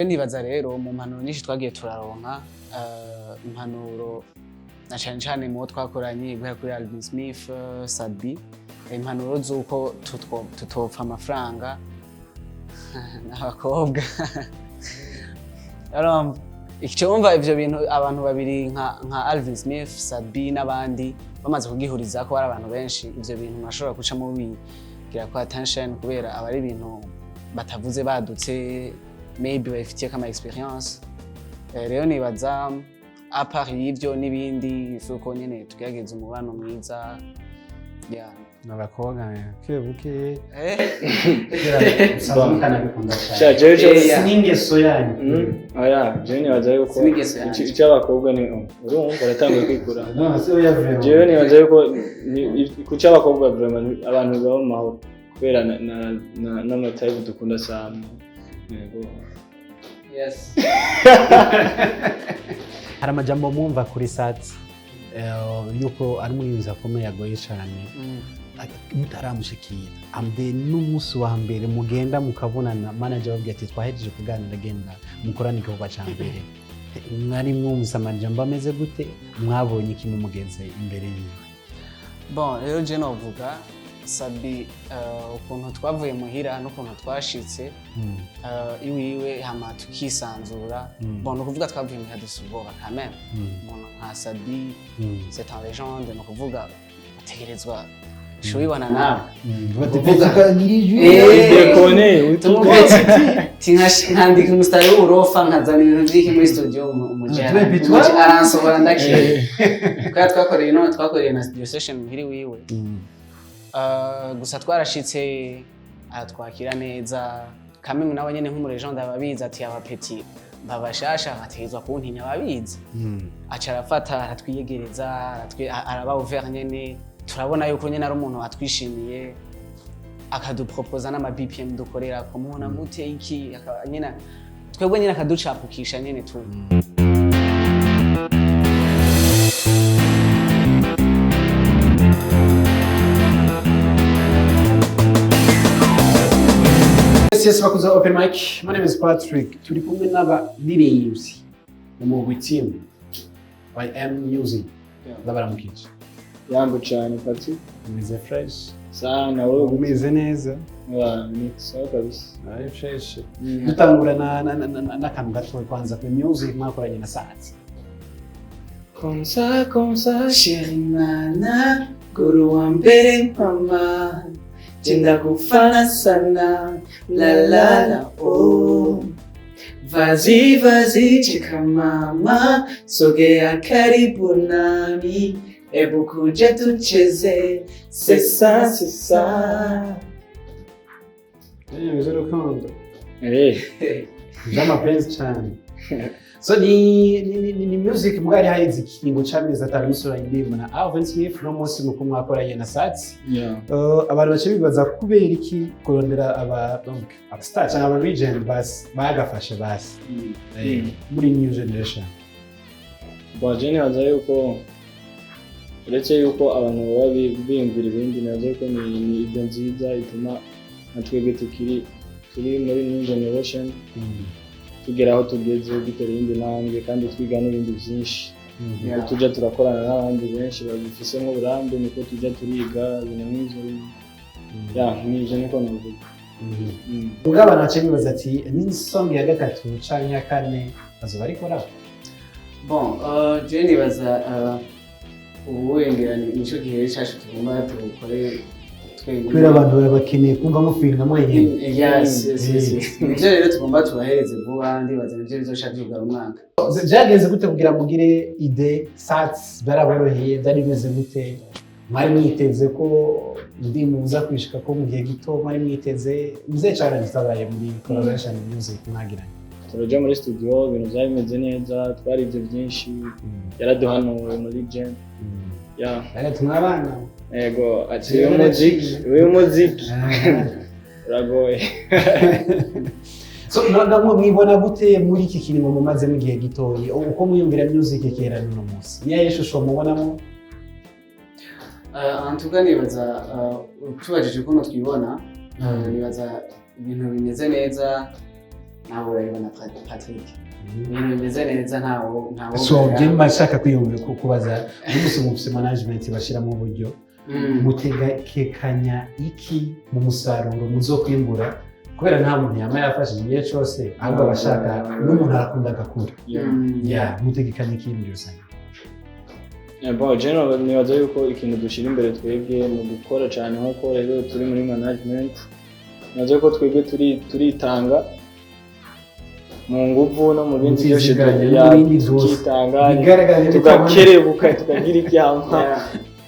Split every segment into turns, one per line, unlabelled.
Nibaza rero mu mpanuro nyinshi twagiye turaronka, impanuro na cane cane mu bo twakoranye guhera kuri Alvin Smith, Sat-B, impanuro z'uko tutopfa amafaranga n'abakobwa. Urumva, icyo wumva ivyo bintu abantu babiri nka Alvin Smith, Sat-B n'abandi bamaze kugihuriza ko ari abantu benshi, ivyo bintu murashobora guca mubigira ko attention, kubera aba ari ibintu batavuze badutse, maybe babifitiye kama experience. Rero nibaza à part y'ivyo n'ibindi, yuko nyene tugerageza umubano mwiza, yeah.
Abakobwa buke buke.
Usanzwe mukanabikunda
Sha,
cyane.
jewe
Si n'ingeso yanyu.
Oya, jewe nibaza yuko
Si n'ingeso yanjye.
icy'abakobwa ni urumva baratanguye kwikura.
No, si oya, vraiment.
Jewe nibaza yuko ku cy'abakobwa vraiment abantu baba mu mahoro kubera n'ama type dukunda sana. Yego.
Yes.
Hari amajambo mwumva kuri Sat yuko ari umuririmbyi akomeye agoye cyane mutaramushikira, amde n'umunsi wa mbere mugenda mukabonana, manager babwiye ati twahejeje kuganira, genda mukorane igikorwa cya mbere. Mwari mwumvise amajambo ameze gute? Mwabonye iki mumugeze imbere yiwe?
Bon, rero je novuga Sat-B, ukuntu twavuye muhira n'ukuntu twashitse iwiwe hama tukisanzura. Bon, ni ukuvuga twavuye muhira dufise ubwoba quand même. Umuntu nka Sat-B, c'est un légende, ni ukuvuga utegerezwa ubibona nawe.
Dekone.
Nkandika umusitari w'uburofa, nkazana ibintu vy'iki muri studio, umuji aransohora ndakira, kubera twakoreye no twakoreye na studio session muhiri wiwe. Gusa twarashitse aratwakira neza kamwe, nawe nyene nk'umu légende ababizi ati aba petits babashasha bategerezwa kuntinya, ababizi. Aca arafata aratwiyegereza, araba ouvert nyene, turabona yuko nyene ari umuntu atwishimiye, akadupropoza n'ama BPM dukorera ko mubona gute iki, nyene twebwe nyene akaducapukisha nyene tu.
Yes, bakuza open mic. My name is Patrick. Turi kumwe n'abaririmbyi mu mugwi team by M Music. Ndabaramukije.
Yambo cyane, Pati.
Umeze fresh?
Sana, wewe?
Umeze neza.
Wa, ni sawa kabisa.
Ari fresh. Dutangura na n'akantu gato kwanza kuri music mwakoranye na Sat.
Comme ça, comme ça, chérie mana, guru wa mbere mama, jenda kufana sana, la la la oh. Vas-y, vas-y, cheka mama, sogea karibu nami, ebu kuja tucheze, c'est ça, c'est ça.
Z'urukundo.
By'amapenzi cyane. So ni music mugari haheze ikiringo c'amezi 5 musohora indirimbo na Alvin Smith, no munsi muko mwakoranye na Sat. Abantu bace bibaza kubera iki kurondera aba, donc aba star cyangwa aba legend basi bagafashe basi muri new generation.
Bon, je nibaza yuko uretse yuko abantu baba biyumvira ibindi, nibaza yuko ni idée nziza ituma nka twebwe tukiri turi muri new generation tugera aho tugeze, dutera iyindi ntambwe kandi twiga n'ibindi byinshi. Niko tujya turakorana n'abandi benshi babifisemo uburambe, niko tujya turiga ibintu nk'ivyo. Ya, n'ivyo niko navuga.
Ubwo abantu bace bibaza ati ni song ya gatatu canke ya kane bazoba arikora.
Bon, je nibaza ubu wengera nico gihe cacu tugomba tukore twenyine.
Kubera abantu barabakeneye kumva mufinga mwenyine.
Yes. Nivyo rero tugomba tubahereze vuba, ndibaza nivyo bizoca vyugara umwaka.
Byagenze gute kugira mugire idée Sat? Byaraboroheye? Byari bimeze gute? Mwari mwiteze ko ndi muza kwishika ko mu gihe gito? Mwari mwiteze muze challenge zabaye muri collaboration music mwagiranye?
Turaja muri studio, ibintu byari bimeze neza, twaribye byinshi, yaraduhanuwe muri gym ya.
Rero tumwabana.
Ego, ati uyu muziki uragoye.
So mwibona gute muri iki kiringo mumazemo igihe gitoyi? Uko mwiyumvira music kera n'uno munsi, niyo shusho mubonamo?
En tout cas nibaza, tubajije ukuntu twibona, nibaza ibintu bimeze neza. Nawe urabibona, Patrick, ibintu bimeze neza, ntawo.
So je mba nshaka kwiyumva kubaza, umunsi mufise management bashiramo uburyo, mutegekanya iki mu musaruro muzokwimbura? Kubera nta muntu yama yafashije igihe cose, ahubwo abashaka n'umuntu arakunda agakura. Ya, mutegekanya iki muri rusange?
Yeah, bon, je nibaza yuko ikintu dushyira imbere twebwe mu gukora cyane, nk'uko rero turi muri management, nibaza yuko twebwe turitanga mu nguvu no mu bindi byose.
Mutiziganya,
ya,
no mu bindi byose.
Tukitanga,
bigaragara
tugakerebuka, tukagira icyampa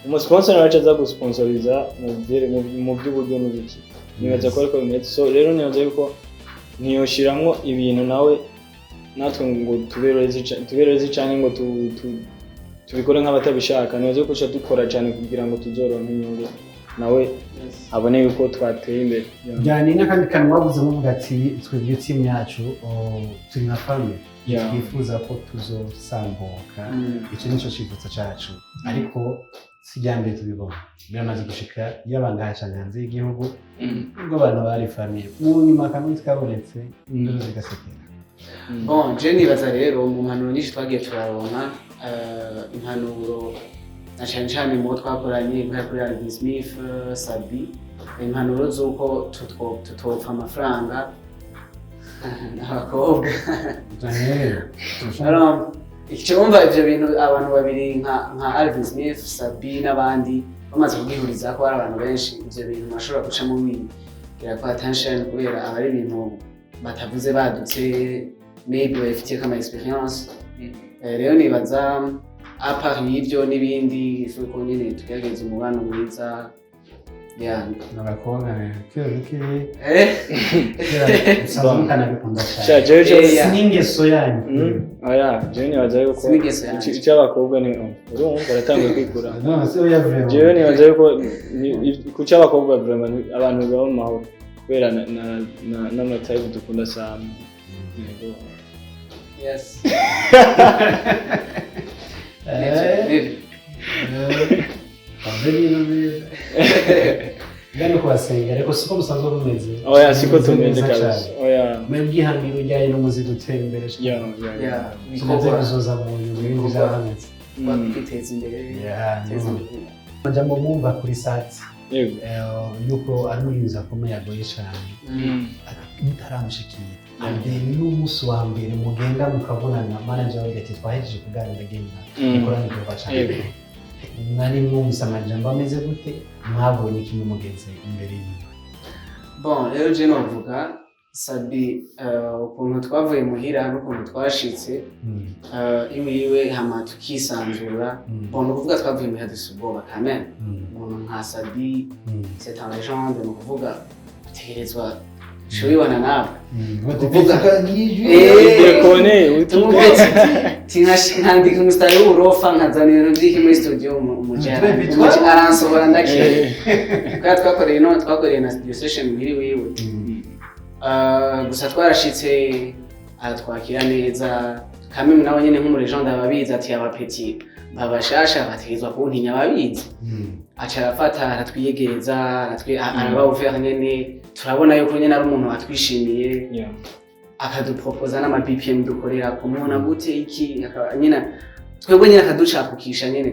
umusponsor nawe aza gusponsoriza mu by'uburyo n'ibiki. Nibaza ko ariko bimeze. So rero nibaza yuko ntiyoshiramwo ibintu nawe natwe ngo tube lazy canke ngo tubikore nk'abatabishaka. Nibaza yuko tuca dukora cyane kugira ngo tuzoronke inyungu, nawe abone yuko twateye imbere. Yeah.
Byane n'akandi kantu wavuze, muvuga ati twebwe team yacu, oh, turi nka family, twifuza ko tuzosambuka. Icyo nicyo cyifuzo cyacu, ariko si irya mbere tubibona, biramaze gushika yaba ngaha cyane hanze y'igihugu, ubwo abantu bari famille, mu nyuma kamwe kabonetse, induru zigasekera.
Bon, je nibaza rero mu mpanuro nyinshi twagiye turaronka, impanuro na cyane cyane mu bo twakoranye, guhera kuri Alvin Smith, Sabi, impanuro z'uko tutopfa amafaranga abakobwa. Icyo wumva ivyo bintu abantu babiri nka Alvin Smith, Sabi n'abandi bamaze kugihuriza ko ari abantu benshi, ivyo bintu bashobora gucamo bigira ko attention, kubera aba ari ibintu batavuze badutse, maybe babifitiye kama experience. Rero nibaza à part y'ibyo n'ibindi, ko nyine tugerageza umubano mwiza, yeah.
Abakobwa buke buke. Musanzwe mukanabikunda
Sha,
cyane.
jewe
Yeah.
Si n'ingeso yanyu.
Oya, jewe nibaza yuko
Si n'ingeso yanjye.
icy'abakobwa ni urumva baratanguye kwikura.
No, si oya, vraiment.
Jewe nibaza yuko ku cy'abakobwa vraiment abantu baba mu mahoro kubera n'amatype dukunda sana. Yego.
Yes. Nivyo.
Bavuze ibintu byiza. Ngano kubasenga, ariko siko musanzwe mumeze.
Oya, siko
Mumeze
tumeze
neza
kabisa.
cyane.
Oya.
Mwebwe ihangiro rijyanye n'umuziki utera imbere.
Yeah.
Tumaze
Ibikorwa.
bizoza mu nyuma, ibindi
Ibikorwa.
byabonetse.
Kwiteza imbere.
Yeah,
Kwiteza
no.
imbere.
Amajambo mwumva kuri Sat-B,
Yego.
yuko ari umuririmbyi akomeye, agoye cyane, mutaramushikira, and then n'umunsi wa mbere mugenda mukabonana, manager we ati twahejeje kuganira, genda mukorane igikorwa cyane. Mwari mwumvise amajambo ameze gute? Mwabonye kimwe mugeze imbere yiwe?
Bon, rero je novuga Sabi, ukuntu twavuye muhira n'ukuntu twashitse iwiwe, hama tukisanzura. Bon, ni ukuvuga twavuye muhira dufise ubwoba quand même. Umuntu nka Sabi, c'est un légende, ni ukuvuga utegerezwa ubibona nawe. Kuvuga.
Telefone.
Tumubetse nkandika umusitari w'uburofa, nkazana ibintu by'iki muri studio, umuji aransohora ndakira, kubera twakoreye no twakoreye na studio session muhiri wiwe. Gusa twarashitse aratwakira neza kamwe, nawe nyene nk'umulégende ababizi, ati abapetits babashasha bategerezwa kuntinya, ababizi. Aca arafata aratwiyegereza, araba ouvert nyene, turabona yuko nyene ari umuntu atwishimiye, akadupropoza n'ama BPM dukorera kumubona gute iki, nyene twebwe nyene akaducapukisha nyene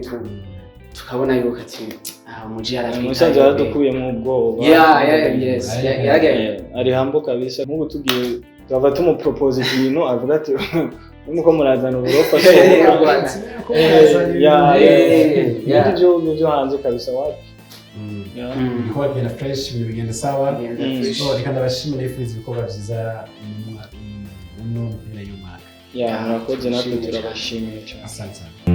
tukabona yuko ati ah, umuji aratwitaye.
Umusaza yaradukuyemo ubwoba.
Yeah, yes, yaragerageje.
Ari hambo kabisa. Nk'ubu tugiye tuhava tumupropose ikintu, avuga ati nuko murazana uburofa. Ibindi byo hanze kabisa wapi. Yeah.
Ibikorwa bigenda fresh, ibintu bigenda sawa.
Bigenda fresh.
So, reka ndabashimira, nifuriza ibikorwa byiza mu mpera y'umwaka.
Yeah, murakoze, natwe
Ndashimye cyane.
turabashimiye cyane.
Asante sana.